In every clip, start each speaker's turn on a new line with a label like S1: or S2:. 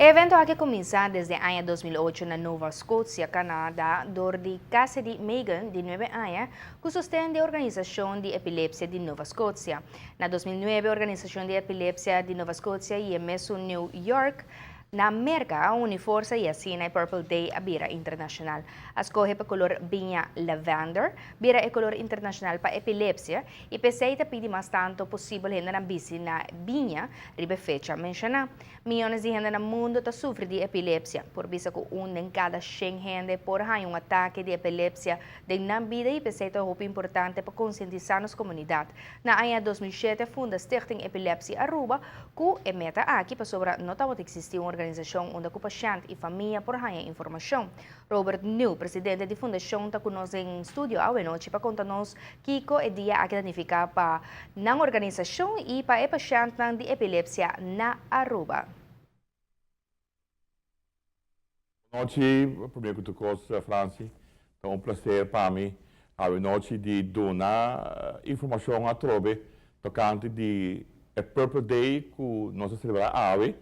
S1: E evento aki a cuminsa desde aña 2008 na Nova Scotia, Canada, door di Cassidy Megan, di 9 aña, cu sosten di Organisacion di Epilepsia di Nova Scotia. Na 2009, Organisacion di Epilepsia di Nova Scotia y mesun New York, na Merca, a uni forsa y asina e Purple Day a bira internacional. A scoge pa color biña lavender, bira e color internacional pa epilepsia y p'esey ta pidi mas tanto posibel hendenan bisti na biña riba e fecha menciona. Miyones di hende na mundo ta sufri di epilepsia. Por bisa cu un den cada 100 hende por haya un atake di epilepsia den nan bida y p'esey ta hopi importante pa concientisa nos comunidad. Na aña 2007 a funda Stichting Epilepsie Aruba cu e meta aki pasobra no tabata existi un organisacion unda cu pashent y famia por haya informacion. Robert Nieuw, presidente di fundacion, ta cu nos den studio awe nochi pa conta nos kico e dia aki ta nifica pa nan organisacion y pa e pashentnan di epilepsia na Aruba.
S2: Nochi, prome cu tur cos, Franci, ta un placer pa mi awe nochi di duna informacion atrobe tocante di e Purple Day cu nos ta celebra awe.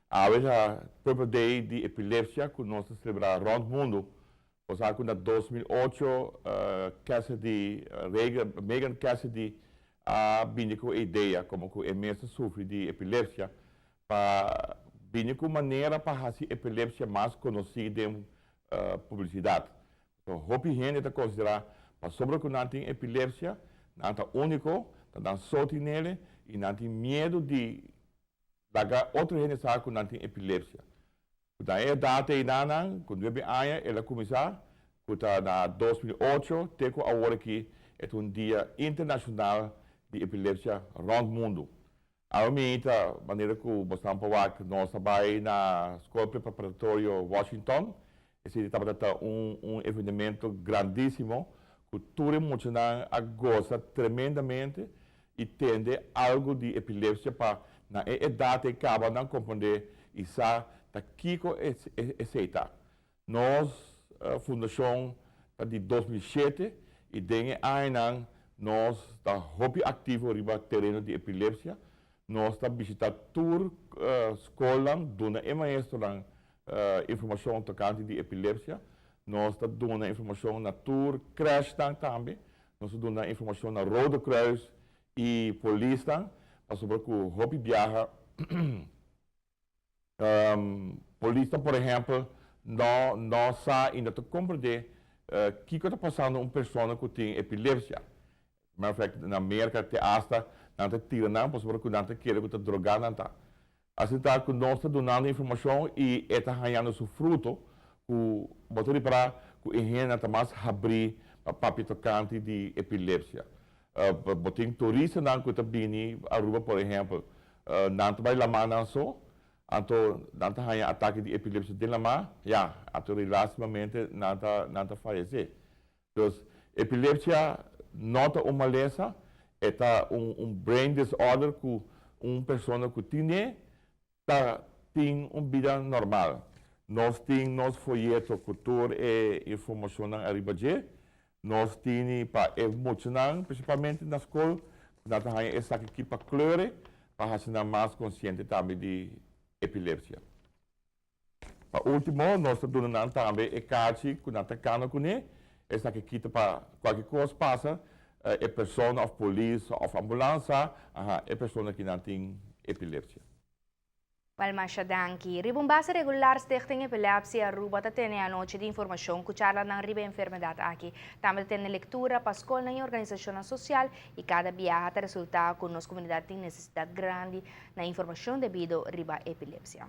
S2: Awe ta Purple Day di epilepsia cu nos ta celebra rond mundo. Bo sa cu na 2008 Cassidy, Megan Cassidy a bini cu e idea, como cu e mes ta sufri di epilepsia, pa bini cu manera pa haci epilepsia mas conoci den publicidad. So, hopi hende ta considera pasobra cu nan tin epilepsia, nan ta unico, ta nan so tin ele y nan tin miedo di laga otro hende sa cu nan tin epilepsia. Cu na e edad eynan, cu 9 aña, el a cuminsa, cu ta na 2008, te cu awor aki, e ta un dia internacional di epilepsia rond mundo. Awor mi ta manera cu bo por wak, nos a bay na Scol Preparatorio Washington. Esey tabata un evenemento grandisimo, cu tur muchanan a goza tremendamente y tende algo di epilepsia pa na e edad ey caba nan comprende y sa ta kico esey ta. Nos fundacion ta di 2007 y den aña nos ta hopi activo riba tereno di epilepsia. Nos ta bishita tur scol, duna e maestronan informacion tocante di epilepsia. Nos ta duna informacion na tur crèche tambe. Nos ta duna informacion na Rode Kruis y polis pasobra cu hopi biaha polis, por ehempel, no sa y no ta comprende kico ta pasando un persona cu tin epilepsia. Matter of fact, na Merca te hasta nan ta tira nan, pasobra cu nan ta kere cu ta droga nan ta. Asina ta cu nos ta dunando informacion y e ta hayando su fruto, cu bo ta ripara cu e hende ta mas habri pa papia tocante di epilepsia. Bo tin turistanan cu ta bini Aruba, por ehempel, nan ta bay lama nan so, anto nan ta haya atake di epilepsia den lama, ya, anto lastimamente nan ta fayece. Dus epilepsia no ta un malesa, e ta un brain disorder cu un persona cu tin ta tin un bida normal. Nos tin nos foyeto cu tur e informacion ariba dje. Nos tin pa e muchanan, principalmente na scol, nan ta haya esaki pa kleur, pa haci mas consciente tambe di epilepsia. Pa ultimo, nos ta duna tambe e kaarchi cu nan ta cana cune, esaki ta pa cualkier cos pasa, e persona of polis of ambulance, aha, e persona cu nan tin epilepsia.
S1: Wel, masha danki. Riba un base regular, Stichting Epilepsie Aruba ta tene anochi di informacion cu charlanan riba enfermedad aki. Tambe ta tene lectura pa scol y organisacion social y cada biaha ta resulta cu nos comunidad tin necesidad grandi na informacion debido riba epilepsia.